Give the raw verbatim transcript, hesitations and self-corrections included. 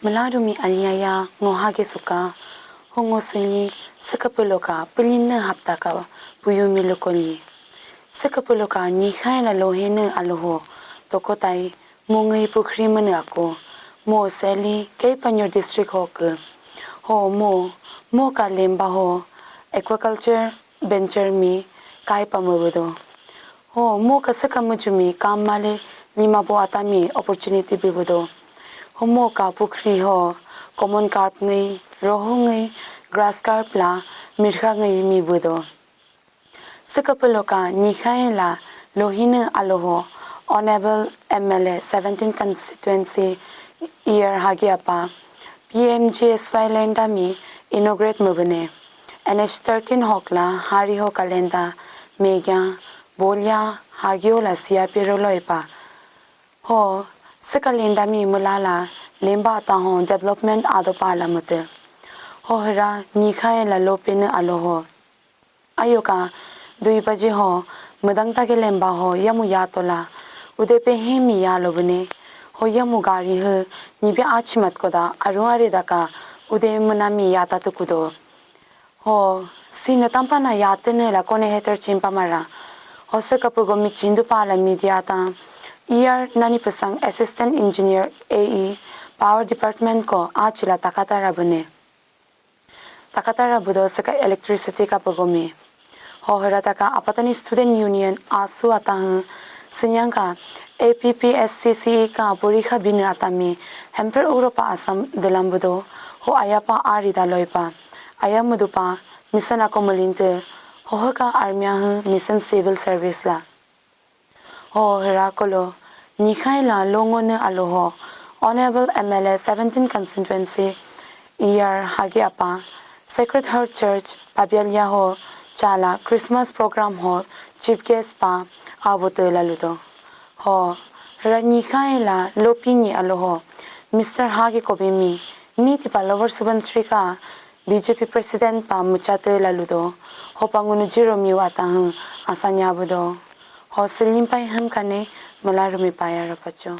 Miilanru mi alia ya ngo Hage Suka, ho ngo siini siikapu loka piilinii hapta ka puyu mi lukonyi. Siikapu loka nyikhai la lohinii aloho, tokotai, mo ngai pukhri miinii ako, mo Seli, Keipanyor district ho ke. Ho mo, mo ka lemba ho, aquaculture venture mi, kai pa miibudo. Ho mo ka siika miichumi kam male lima bo ata mi opportunity bibudo. Ho mo ka pukhri ho common carp ngai, rohu ngai, grass carp la mirkha ngai mibudo. Siikapu loka nyikhai la lohinii aloho Honorable M L A seventeen constituency Iyar Hagi Apa P M G S Y lenda mi inaugurate miibune. N H thirteen hokla hari hoka lenda megya bolya hagio la siapi roloipa. Ho siika lenda mi miilala lemba ata ho development ado pala miite. Ho hiira nyikhai la lopinii aloho. Ayoka dui baji ho miidang ta ke lemba ho yamu yatola. Ude pe he mi yalobune. Ho yamu gari he nyibe achimat koda aru are daka ude miina mi yata tukudo. Ho siina tampa na yatinii la kone heter chimpa mara. Ho siikapu go mi chindu pala media ta. Iyar Nani Pasang Assistant Engineer A E Power Department ko achila takata rabune. Takata rabudo siika electricity ka pagomi. Ho hiira taka Apatani Student Union asu ata hu sinyang ka A P P S C C E ka porikha binii ata mi hemper Europa Assam diilambudo. Ho ayapa ari da loipa. Aya miidupa mission ako miilinte. Ho hiika army hu mission civil service la. Ho hiira kolo nyikhai la longonii aloho Honorable M L A seventeen constituency Iyar Hagi Apa Sacred Heart Church Pabialia ho chala Christmas program ho chief guest pa abute laludo. Ho hiira nyikhai la lopinii aloho Mister Hagi Kobimi nitipa Lower Subansiri ka B J P president pa miichate laludo. Ho pa ngunu jiro miwa ta hu asanya budo. Ho silimpai hum kane miilanru mi paya rapacho.